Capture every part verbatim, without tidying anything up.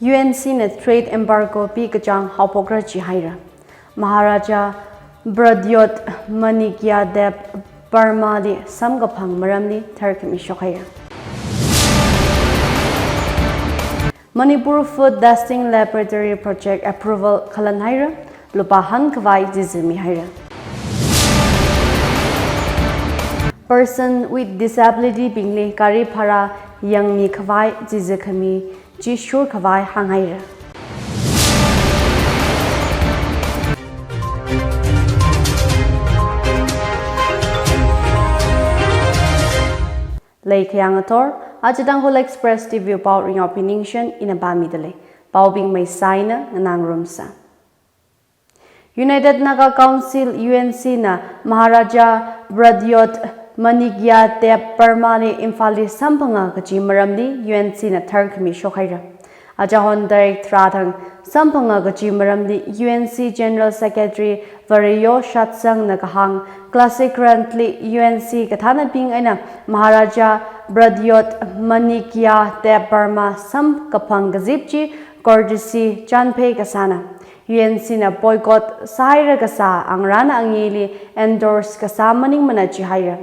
U N C na trade embargo pikachang haophokra jihaira. Maharaja Pradyot Manikya Deb Barmali samkaphang maramli tharkhami shokhaira. Manipur Food Testing Laboratory Project approval khalanhaira, lupā hankhavai chizimihaira. Person with disability bingli gari bhara yangmikhavai chizikhami chi shurkhavai hānghaira. Leikhayang athor, aja Tangkhul Express T V pao Ringyao Piningshen ina pāmidalei. Paobing maisaina nganāngarumsa. United Naga Council, U N C na Maharaja Pradyot Manikya Deb Barmali Imphalli samphanga kaji maramli U N C na tharkhami shokhaira. Aja Hon tarik tharā thang samphanga kaji maramli U N C General Secretary Vareyo Shatsangna kahāng, Classic Grantli U N C kathānabing eina Maharaja Pradyot Manikya Deb Barma samkaphang kazip chi courtesy chānphei kasāna. U N C na boycott sāhaira kasā angarān angeili endorse kasā maningmana jihaira.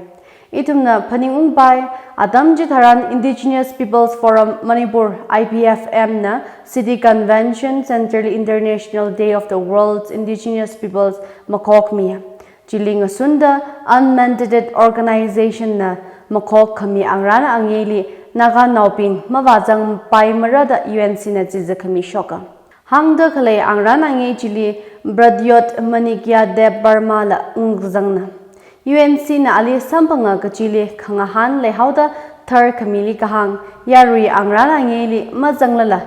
Ithumna phaningungpai, atam chitharan Indigenous Peoples Forum Manipur, I P F M na City Convention Centre li International Day of the World's Indigenous Peoples makhokmiya. Chili ngasunda unmandated organization na makhokkhami angarān angeili Naganaobing mavāzangpaimara da U N C na chizikhami shoka. Hāngda khalei angarān angei chili Pradyot Manikya Deb Barmala ungkazangna. U N C na ali samphanga kajili khangahān leihaoda tharkhamili kahāng, yarui angarān angeili mazanglala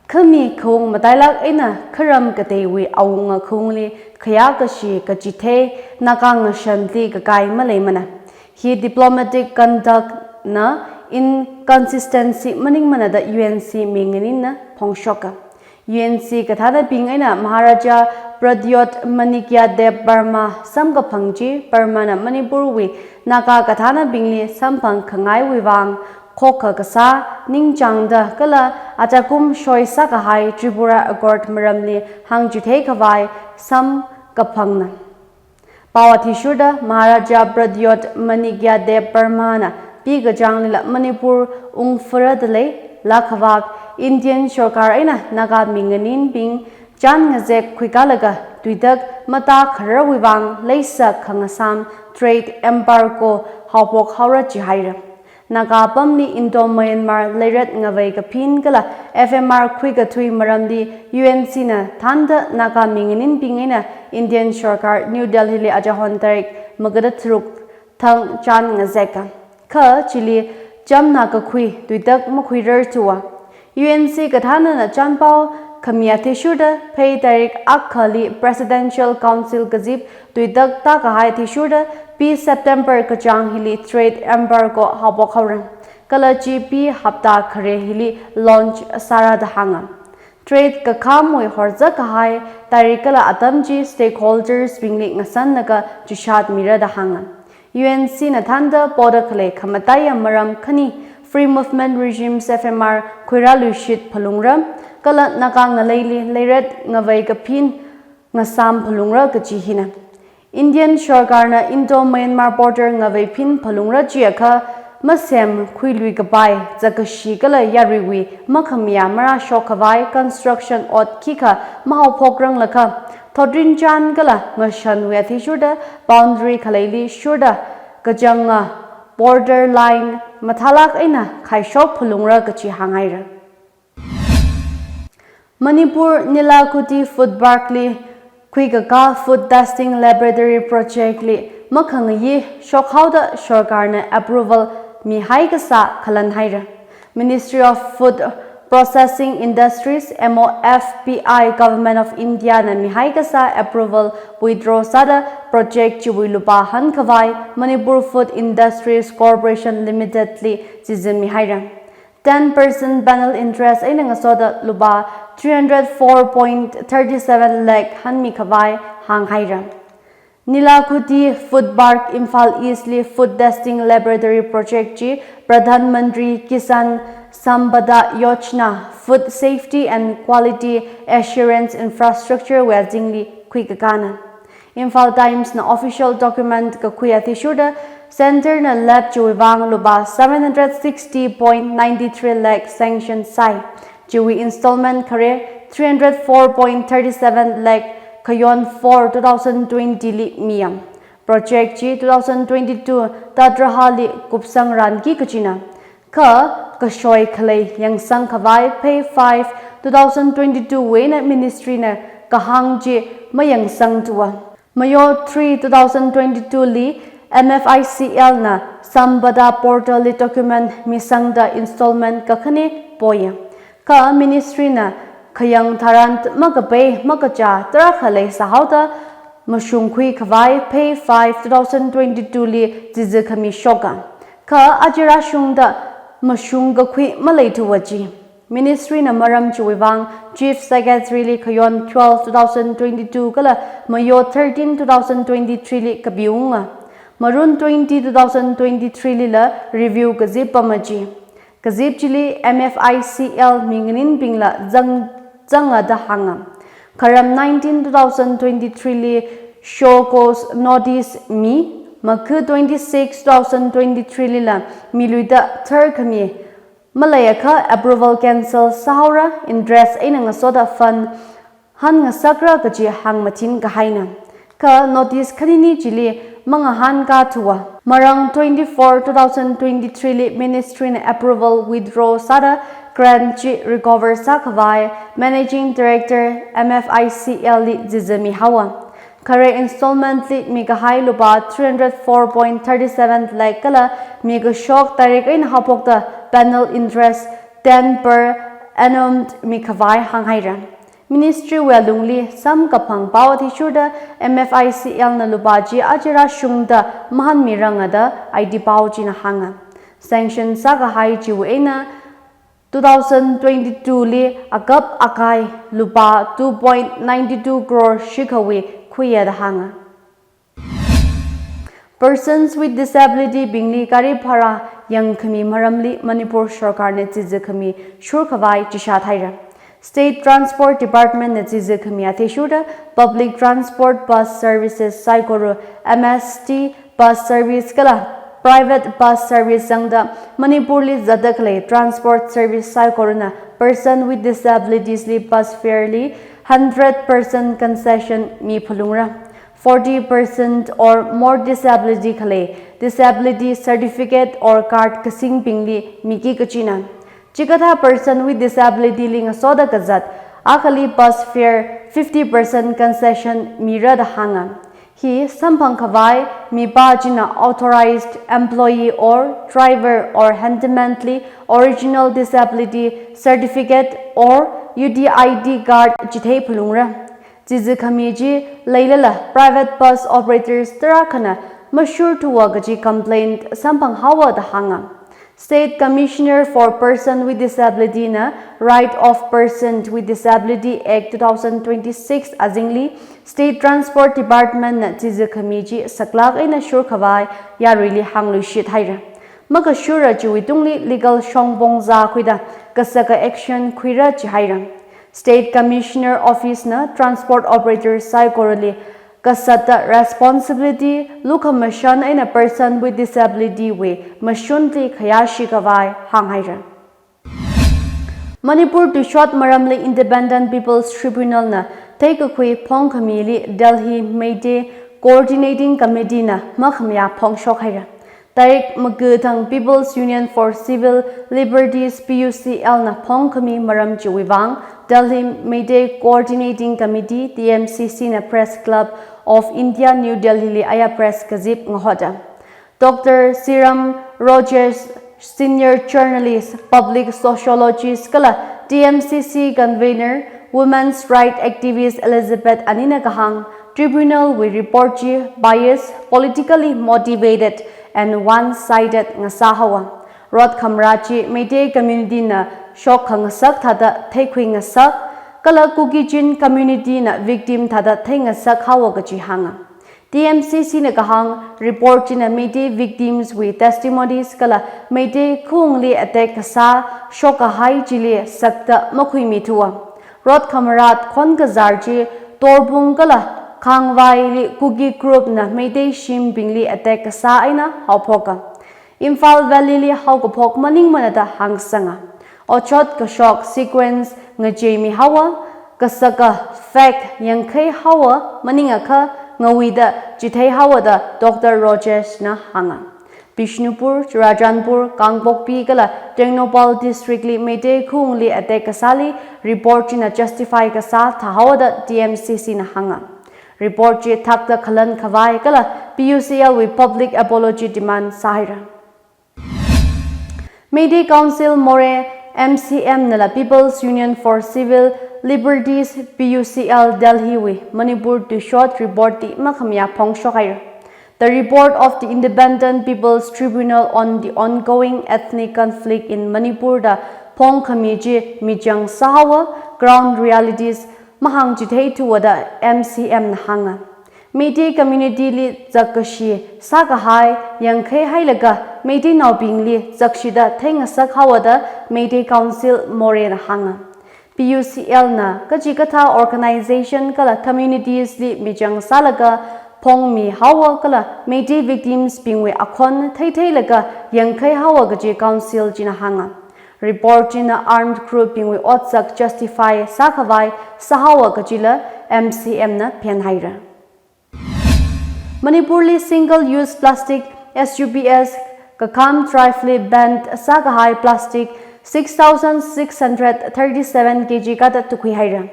khami khaung matailāk eina kharam kateiwui awunga khaungli khayākashi kachithei Naga ngashanli kakai maleimana. Hi diplomatic conduct na inconsistency maningmana da U N C minganinna phongshoka. U N C kathānabing eina Maharaja Pradyot Manikya Deb Barma samkaphang chi Barmana Manipurwui Naga kathānabingli samphang khangaiwui vang khokha kasā ningchāngda kala ajakum shoisā kahai Tripura Accord maramli hāngchithei khavai samkaphangna. Pao athishurda Maharaja Pradyot Manikya Deb Barmana pikachanglila Manipur ungfara dalei, lakhavak Indian sorkar eina Naga minganinbing chān ngazek khuikalaga tuitak matākharawui vang leisā khangasām trade embargo haophok haora jihaira. Naga apamli Indo-Myanmar leiret ngavei kaphin kala F M R khuikathui maramli U N C na thānda Naga minganinbing eina Indian sorkar New Delhi li aja Hon tarik magada tharuk thang chān ngazeka. Kha chili chamna kakhui tuitak makhuirar tuwa. U N C kathānana chānpao khami athishurda Phei tarik akhali Presidential Council kazip tuitak tākahai athishurda pi September kachāng hili trade embargo haophok haora. Kala chi pi hapta khare hili launch sāra da hānga. Trade kakhamwui horzak kahai tarik kala atam chi stakeholders bingli ngasanlaga chishat mira da hānga. U N C na thānda poda khalei khamataiya maram khani Free Movement Regimes F M R khuirāluishit phalungra, kala Naga ngaleili leiret ngavei kaphin ngasām phalungra kaji hina. Indian sorkarna Indo-Myanmar border ngavei phin phalungra jiakha masem khuilui kapai, zakashi kala yaruiwui makhamayā marāshok khavai construction ot khikha mahaophokranglakha, thotrin chān kala ngashanwui athishurda boundary khaleili shurda kachanga border line mathālāk eina khaishok phalungra kaji hānghaira. Manipur Nilakhuti Food Park li khuikakā Food Testing Laboratory Project li makhangayi shokhaoda sorkarna approval mihai kasā khalanhaira. Ministry of Food Processing Industries, M O F P I, Government of India na mihai kasā approval withdraw sāda project chiwui lupā hankhavai Manipur Food Industries Corporation Limited li chizimihaira. Ten percent panel interest eina ngasoda lupā three hundred four point thirty seven lakh hanmikhavai hānghaira. Nilakuthi Food Park, Imphal East li Food Testing Laboratory Project chi Pradhan Mantri Kisan Sampada Yojana Food Safety and Quality Assurance Infrastructure wui azingli khuikakāna. Imphal Times na official document kakhui athishurda, Centre na lab chiwui vang lupā seven hundred sixty point nine three lakh sanction sāi. Chiwui installment khare three hundred four point three seven lakh khayon four two thousand twenty li miya. Project chi two thousand twenty-two tatrahali kupsangranki kachina. Kha kashoi khalei yangsang khavai phei five two thousand twenty-two wui eina ministry na kahāng chi mayangsangthuwa. Mayo three two thousand twenty-two li M F I C L na Sampada portal li document misangda installment kakhane poya. Kha ministry na khayang tharan makapai makachā tarākha leisāhaoda mashungkhui khavai phei five two thousand twenty-two li chizi khami shoka. Kha aja rāshungda mashung kakhui maleithuwa ji. Ministry na maram chiwui vang Chief Secretary li khayon twelve two thousand twenty-two kala Mayo thirteen two thousand twenty-three li kapiunga. Marun twenty two thousand twenty-three lila review kazip pama ji. Kazip chili M F I C L mi nganinbingla zang, zanga da hānga. Kharam nineteen two thousand twenty-three li show cause notice mi, makha twenty-six two thousand twenty-three lila miluida tharkhami maleiakha approval cancel sāhaora, interest eina ngasoda fund hānngasakra kaji hāngmathin kahaina. Kha notice khanini chili mangahānkathuwa. Marang twenty-four two thousand twenty-three li ministry na approval withdraw sāda grant chi recover sākhavai Managing Director M F I C L li chizi mihaowa. Khare installment li mikahai lupā three hundred four point three seven lakh kala mikashok tarik eina haophokta penal interest ten per annum mikhavai hānghaira. Ministry wui alungli samkaphang pao athishurda M F I C L na lupā chi aja rāshungda mahānmiranga da aiti pao china hānga. Sanction sākahai chiwui eina two thousand twenty-two li akap akai lupā two point nine two crore shikhawui khuiya da hānga. Persons with disability bingli gari bhara yangkhami maramli Manipur sorkarna chizi khami shurkhavai chishat haira. State Transport Department na chizi khami athishurda public transport bus services saikora M S T bus service kala private bus service zangda Manipur li zatda khalei transport service saikorana person with disabilities li bus fare li hundred percent concession miphalungra. Forty percent or more disability khalei disability certificate or card kasingbingli miki kachina. Chikathā person with disability li ngasoda kazat akhali bus fare fifty percent concession mira da hānga. Hi samphang khavai mipā china authorized employee or driver or handyman li original disability certificate or U D I D card chithei phalungra. Chizi khami chi leilala private bus operators tarākhana mashurthuwa kaji complaint samphang haowa da hānga. State Commissioner for Person with Disability na Right of Person with Disability Act two thousand twenty-six azingli State Transport Department na chizi khami chi saklak eina shurkhavai yaruili hāngluishit haira. Makashura chiwui tungli legal shongpong zākhuida kasaka action khuira jihaira. State Commissioner Office na transport operator saikorali kasata responsibility lukhamashan eina person with disability wui mashunli khayāshi khavai hānghaira. Manipur tuishot maramli Independent People's Tribunal na theikakhui phongkhamili Delhi Meitei Coordinating Committee na makhamayā phongshok haira. Tarik makathang People's Union for Civil Liberties, P U C L na phongkhami maram chiwui vang Delhi Meitei Coordinating Committee, T M C C na Press Club of India, New Delhi li aya press kazip ngahoda. Doctor Siram Rajesh, senior journalist, public sociologist kala T M C C convener, women's right activist Elizabeth Anina kahāng, tribunal wui report chi bias, politically motivated and one-sided ngasā haowa. Rot khamrā chi Meitei community na shok khangasak thāda theikhui ngasak, kala Kuki Chin community na victim thāda theingasak haowa kaji hānga. T M C C na kahāng report china Meitei victims wui testimonies kala Meitei khaungli attack kasā shokkahai chili sakta makhuimithuwa. Rot khamarat khon kazar chi Torbung kala Khangvaili Kuki group na Meitei shimbingli attack kasā eina haophoka. Imphal Valley li haokaphok maningmana da hāngsanga. Otshot kashok sequence ngacheimihaowa, kasaka flag yangkhaihaowa maningakha ngawuida chitheihaowa da Doctor Rojesh na hānga. Bishnupur, Churachandpur, Kangpokpi kala Tengnoupal district li Meitei khaungli attack kasāli report china justify kasā thāhaowa da T M C C na hānga. Report chi thakta khalan khavai kala P U C L wui public apology demand sāhaira. Meitei Council Moreh, M C M nala People's Union for Civil Liberties, P U C L Delhi wui Manipur tuishot report ti makhamayā phongshokhaira. The report of the Independent People's Tribunal on the ongoing ethnic conflict in Manipur da phongkhami chi michang sāhaowa, ground realities mahāngchitheithuwa da M C M na hānga. Meitei community li zakkashi sākahai yangkhai hailaga Meiteinaobingli zakshida theingasakhaowa da Meitei Council Moreh na hānga. P U C L na kachikathā organization kala communities li michang sālaga phongmihaowa kala Meitei victims bingwui akhon theitheilaga yangkhaihaowa kaji council china hānga. Report china armed group bingwui otsak justify sākhavai sāhaowa kajila M C M na phenhaira. Manipur li single use plastic, S U Ps, kakham drive li ban sākahai plastic six thousand six hundred thirty-seven K G kathā tukhuihaira.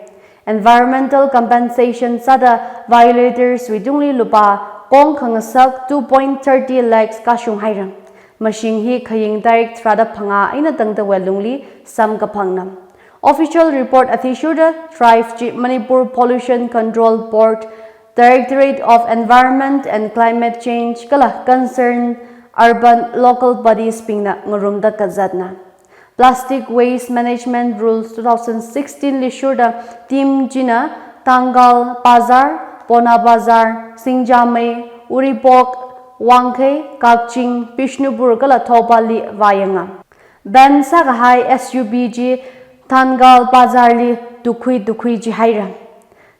Environmental compensation sāda violators wui tungli lupā kong khangasak two point thirty lakhs kashunghaira. Mashing hi khaying tarik tharāda phangā eina tangda welungli samkaphangna. Official report athishurda drive chi Manipur Pollution Control Board, Directorate of Environment and Climate Change kala concerned urban local bodies bingna ngarumda kazatna. Plastic Waste Management Rules two thousand sixteen li shurda team china Thangal Bazar, Pona Bazar, Singjamei, Uripok, Wangkhei, Kakching, Bishnupur kala Thoubal li vāyanga. Ban sākahai S U P chi Thangal Bazar li tukhui tukhui jihaira.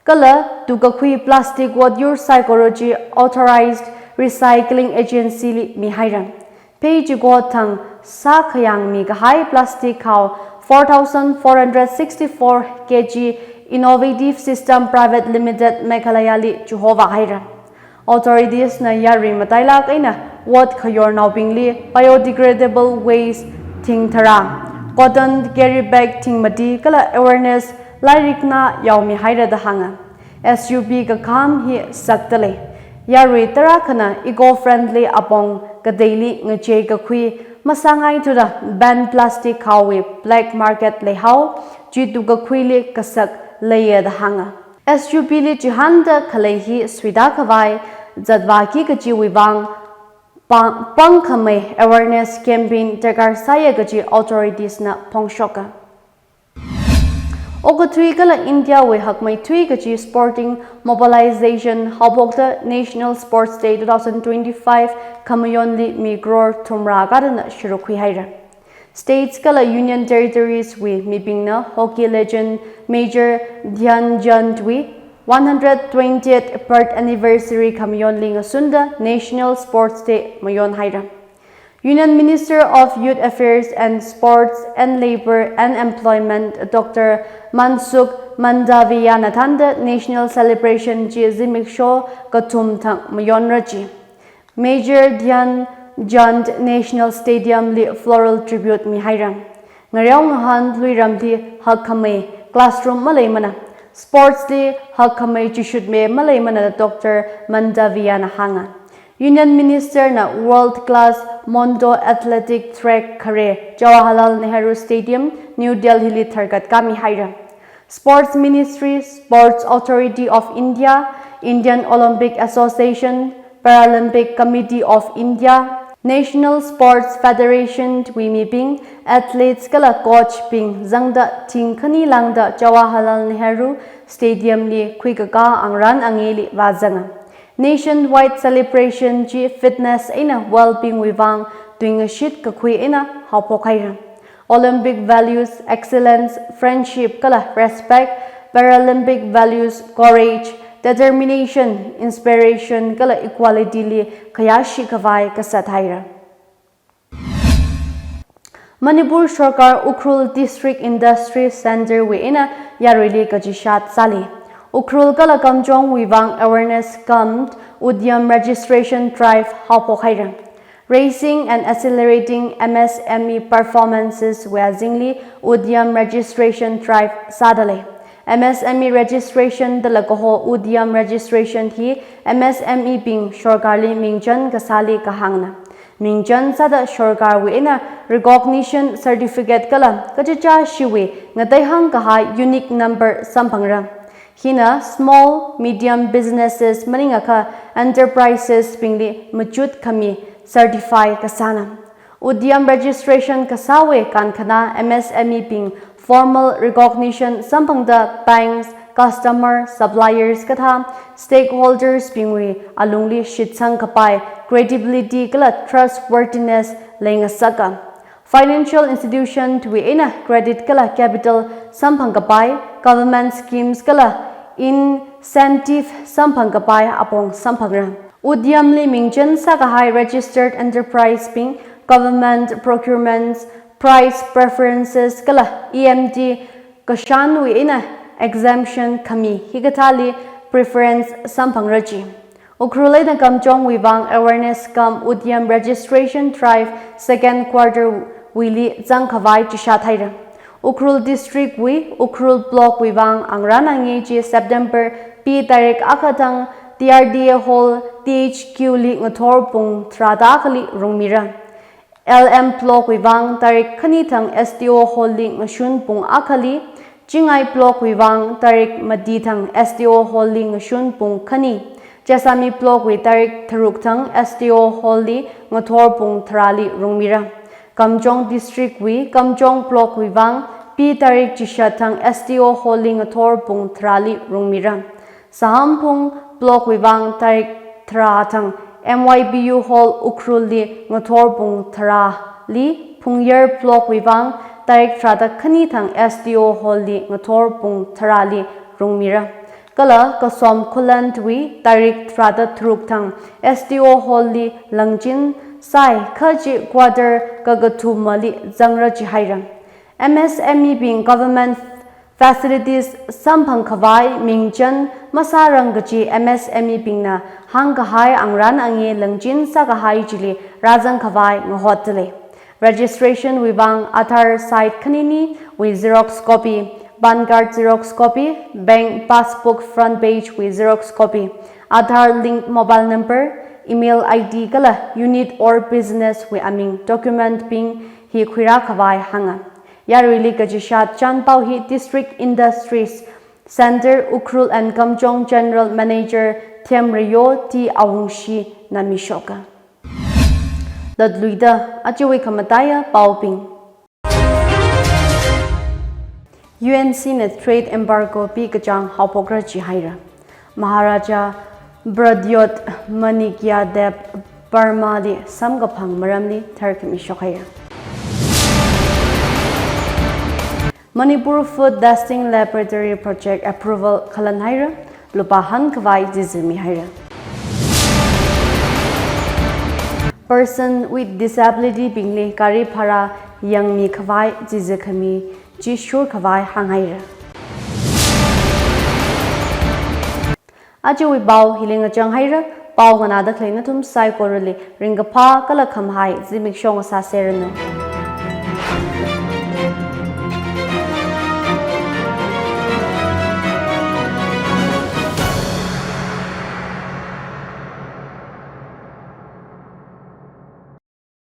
Kala tukakhui plastic wot yur saikora chi authorized recycling agency li mihaira. Phei chiko thang sākhayang mikahai plastic khao four thousand four hundred sixty-four K G Innovative System Private Limited Meghalaya li chuhovāhaira. Authorities na yarui matailāk eina wot khayornaobingli biodegradable waste thing tharā, cotton carry bag thing mati kala awareness lairikna yaomihaira da hānga. S U P kakham hi sakta lei. Yarui tarākhana eco-friendly apong kateili ngachei kakhui masāngaithuda ban plastic khaowui black market leihao, chi tukakhuili kasak leiya da hānga. S U P li chihānda khalei hi suida khavai zatvāki kachiwui vang pang, pangkhamei awareness campaign darkar sāya kachi authorities na phongshoka. Okathui kala India wui hakmeithui kachi sporting mobilization haophokta National Sports Day two thousand twenty-five khamayonli mi crore thumrā kathāna sharuk khuihaira. States kala Union Territories wui mibingna hockey legend Major Dhyan Chand wui one hundred twentieth birth anniversary khamayonli ngasunda National Sports Day mayonhaira. Union Minister of Youth Affairs and Sports and Labour and Employment Doctor Mansukh Mandaviya na thānda national celebration chi zimiksho kathum thang mayonra chi. Major Dhyan Chand National Stadium li floral tribute mihaira. Ngareo ngahān luiramli hakkhamei classroom maleimana, sports li hakkhamei chishutme maleimana da Doctor Mandaviya na hānga. Union Minister na world class Mondo Athletic Track khare Jawaharlal Nehru Stadium, New Delhi li tharkat kamihaira. Sports Ministry, Sports Authority of India, Indian Olympic Association, Paralympic Committee of India, National Sports Federation wui mibing, athletes kala coach bing zangda thing khani lāngda Jawaharlal Nehru Stadium li khuikakā angran angili vāzanga. Nationwide celebration chi fitness eina well-being wui vang tuingashit kakhui eina haophok haira. Olympic values, excellence, friendship kala respect, Paralympic values, courage, determination, inspiration kala equality li khayāshi khavai kasā thaira. Manipur Sarkar Ukhrul District Industry Centre wui eina yaruili kachishat sāli. Ukhrul kala Kamjong wui vang awareness cum Udyam registration drive haophok haira. Raising and accelerating M S M E performances wui azingli Udyam registration drive sādalei. M S M E registration dala kaho Udyam registration hi M S M E bing sarkarli mingchan kasāli kahāngna. Mingchan sāda sarkarwui eina recognition certificate kala kachichāshiwui ngateihāng kahai unique number samphangra. Hina small, medium businesses maningakha enterprises bingli machut khami certify kasāna. Udyam registration kasāwui kankhana M S M E bing formal recognition samphangda banks, customer, suppliers kathā stakeholders bingwui alungli shitsang kapai credibility kala trustworthiness leingasaka. Financial institution wui eina credit kala capital samphang kapai, government schemes kala incentive samphang kapai apong samphangra. Udyam li mingchan sākahai registered enterprise bing government procurements, price preferences kala E M D kashanwui eina exemption khami hikathāli preference samphangra ji. Ukhrul eina Kamjong wui vang awareness cum Udyam registration drive second quarter wuili zang khavai chishat haira. Ukhrul district wui Ukhrul block wui vang angrān angi chi September phi tarik akha thang T R D A hall T H Q li ngathor pung tharāda akhali rungmira. L M block wui vang tarik khani thang S D O hall li ngashun pung akhali, Chingai block wui vang tarik mati thang S D O hall li ngashun pung khani, Chesami block wui tarik tharuk thang S D O hall li ngathor pung tharāli rungmira. Kamjong district wui Kamjong block wui vang phi tarik chishat thang S D O hall li ngathor pung tharāli rungmira. Sahamphung block wui vang tarik tharā thang M Y B U hall Ukhrul li ngathor pung tharāli, Phungyar block wui vang tarik tharāda khani thang S D O hall li ngathor pung tharāli rungmira. Kala Kasom Khullen wui tarik tharāda tharuk thang S D O hall li langchin sai kha chi quarter kakathumali zangra jihaira. M S M E bing government facilities samphang khavai mingchan masārang kaji M S M E bingna hāngkahai angrān angi langchin sākahai chili rāzang khavai ngahotdalei. Registration wui vang Aadhaar side khanini wui xerox copy, PAN card xerox copy, bank passbook front page wui xerox copy, Aadhaar linked mobile number, email I D kala unit or business wui aming document bing hi khuirā khavai hānga. Yaruili kachishat chānpao hi District Industries Centre Ukhrul and Kamjong General Manager Themreyo T Awungshina mishoka. Latluida ajawui khamataiya paobing. U N C na trade embargo pikachang haophokra jihaira. Maharaja Pradyot Manikya Deb Burma li samkaphang maramli tharkhami shokhaira. Manipur Food Testing Laboratory Project approval khalan haira, lupā hankhavai zizirmi haira. Person with disability bingli gari bhara yangmi khavai zizir khami chi shur khavai hānghaira. Ajawui pao hili ngachang haira, pao nganāda khalei nathum saikorali ringkaphā kala khamahai zimiksho ngasāseranu.